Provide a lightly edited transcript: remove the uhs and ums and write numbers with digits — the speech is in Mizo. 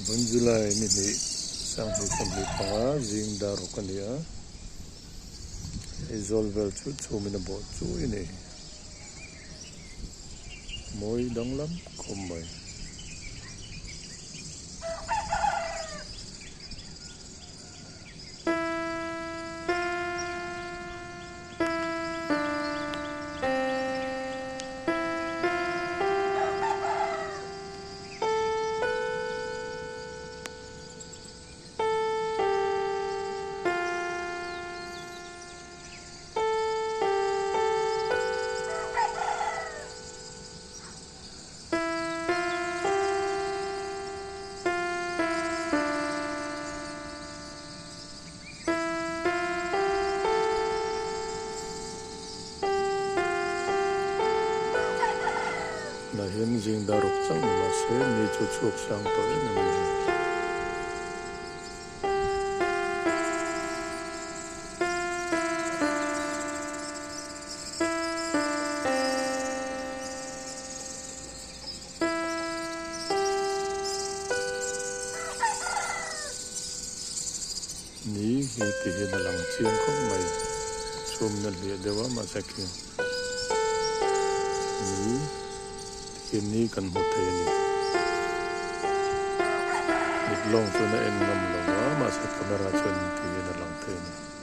Vawn July ni hnih sanghnih 25 zing dar ruk a ni a, Aizawl vel chu chhumin a bawh chui a ni. Mawi danglam khawp mai. Tunah hian zing dar ruk chauh ni mahse ni chu chhuak sang tawh em em a ni. Ni hi ti hian a lang chiang khawp mai. Chhumna hliah deuh a mahse khi ni ti hian ni kan hmu thei a ni. Mit lawng chuan a en ngam lo a mahse camera chuan ti hian a lang thei a ni.